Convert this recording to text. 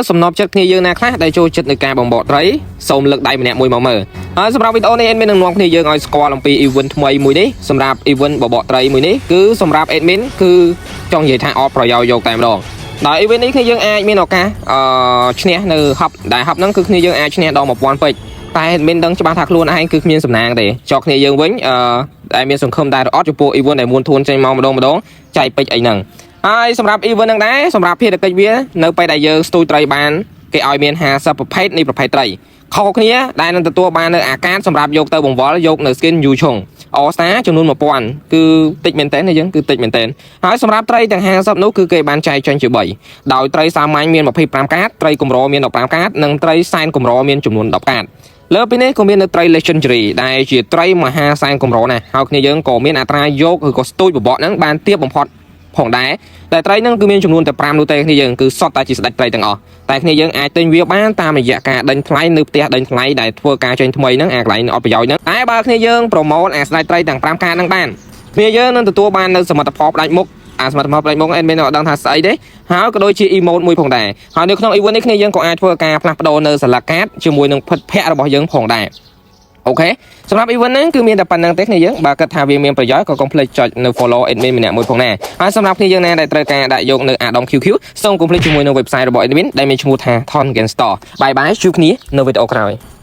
សំណប់ចិត្តគ្នាយើងណាខ្លះដែលចូលចិត្តនៅការបំបកត្រីសូមលើកដៃម្នាក់មួយមកមើលហើយសម្រាប់វីដេអូនេះ admin នឹងនាំគ្នាយើងឲ្យស្គាល់អំពី event ថ្មីមួយនេះសម្រាប់ event បបកត្រីមួយនេះគឺសម្រាប់ admin គឺចង់និយាយថាអត់ប្រយោជន៍យកតែម្ដងដោយ event នេះគ្នាយើងអាចមានឱកាសអឺឈ្នះនៅហប់ដែលហប់ហ្នឹងគឺគ្នាយើងអាចឈ្នះដល់1000ពេជ្រតែ admin ដឹងច្បាស់ថាខ្លួនឯងគឺគ្មានសំណាងទេចុះគ្នាយើងវិញអឺដែលមានសង្ឃឹមដែរអត់ចំពោះ event ដែលមួនធួនចេញមកម្ដងម្ដងចែកពេជ្រអីហ្នឹងហើយសម្រាប់ event ហ្នឹងដែរសម្រាប់ភារកិច្ចវានៅពេលដែលយើងស្ទូចត្រីបានគេឲ្យមាន50ប្រភេទនៃប្រភេទត្រីខុសគ្នាដែលនឹងទទួលបាននៅអាកាសសម្រាប់យកទៅបង្វិលយកនៅ skin យូឆុងអស្តាចំនួន1000គឺតិចមែនតើយើងគឺតិចមែនតើហើយសម្រាប់ត្រីទាំង50នោះគឺគេបានចែកចេញជា3ដោយត្រីសាមញ្ញមាន25កាតត្រីកម្រមាន15កាតនិងត្រីសែនកម្រមានចំនួន10កាតលើពីនេះក៏មាននៅត្រី legendary ដែលជាត្រីមហាសែនកម្រណាស់ហើយគ្នាយើងក៏មានអត្រាយកឬក៏ស្ទូចបបកហ្នឹងបានទាបបំផុតផងដែរតែត្រីហ្នឹងគឺមានចំនួនតែ5នោះទេគ្នាយើងគឺសុទ្ធតែជាស្ដេចត្រីទាំងអស់តែគ្នាយើងអាចទិញវាបានតាមរយៈការដេញថ្លៃនៅផ្ទះដេញថ្លៃដែលធ្វើការចេញថ្មីហ្នឹងអាកន្លែងអត់ប្រយោជន៍ហ្នឹងតែបើគ្នាយើងប្រមូលអាស្ដេចត្រីទាំង5កាតហ្នឹងបានគ្នាយើងនឹងទទួលបាននៅសមិទ្ធផលផ្ដាច់មុខអាសមិទ្ធផលផ្ដាច់មុខ admin អត់ដឹងថាស្អីទេហើយក៏ដូចជា emote មួយផងដែរហើយនៅក្នុង event នេះគ្នាយើងក៏អាចធ្វើការផ្លាស់ប្ដូរនៅសន្លឹកកាតជាមួយនឹងភិតភ័ក្ររបស់យើងផងដែរ OK សម្រាប់ event ហ្នឹងគឺមានតែប៉ុណ្្នឹងទេគ្នាយើងបើគិតថាវាមានប្រយោជន៍ក៏កុំភ្លេចចុចនៅ follow admin ម្នាក់មួយផងដែរហើយសម្រាប់គ្នាយើងណាដែលត្រូវការដាក់យកនៅអាដុំ QQ សូមកុំភ្លេចជាមួយនឹង website របស់ admin ដែលមានឈ្មោះថា Thon Game Store. Bye bye ជួបគ្នានៅវីដេអូក្រោយ។